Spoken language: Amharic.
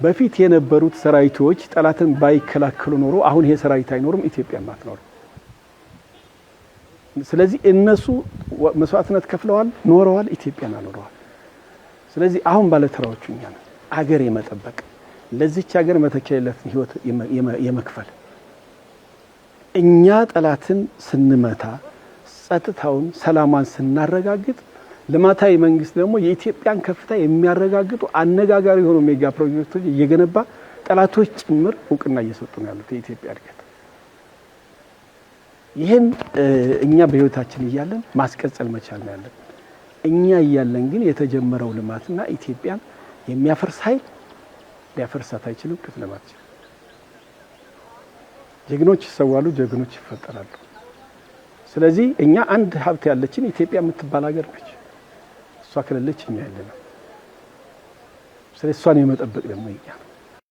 በፊት የነበሩት ሰራዊቶች ጠላትን ባይከላከሉ ኖሮ አሁን ይሄ ሰራዊት አይኖርም፣ ኢትዮጵያም አትኖርም። ስለዚህ እነሱ መስዋዕትነት ከፍለዋል፣ ኖረዋል፣ ኢትዮጵያን አኖረዋል። ስለዚህ አሁን ባለተራዎቹ እኛ ነን። አገር የመጠበቅ፣ ለዚች ሀገር መተኪያ የሌላትን ህይወት የመክፈል፣ እኛ ጠላትን ስንመታ፣ ጸጥታውን ሰላሟን ስናረጋግጥ፣ ልማታዊ መንግስት ደግሞ የኢትዮጵያን ከፍታ የሚያረጋግጡ አነጋጋሪ የሆኑ ሜጋ ፕሮጀክቶች እየገነባ ጠላቶች ጭምር እውቅና እየሰጡ ነው ያሉት የኢትዮጵያ እድገት። ይህን እኛ በህይወታችን እያለን ማስቀጠል መቻል ነው ያለብን። እኛ እያለን ግን የተጀመረው ልማትና ኢትዮጵያን የሚያፈርስ ኃይል ሊያፈርሳት አይችልም። ልትለማ አትችልም። ጀግኖች ይሰዋሉ፣ ጀግኖች ይፈጠራሉ። ስለዚህ እኛ አንድ ሀብት ያለችን ኢትዮጵያ የምትባል ሀገር ነች። እሷ ከሌለች እኛ የለንም። ስለዚህ እሷን የመጠበቅ ደግሞ የኛ ነው።